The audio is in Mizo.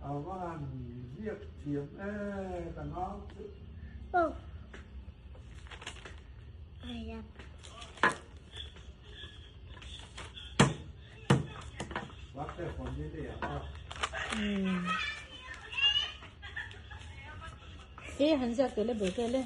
A va han ziak thiam e ka nau chu. E han ziak teh le bawihte le.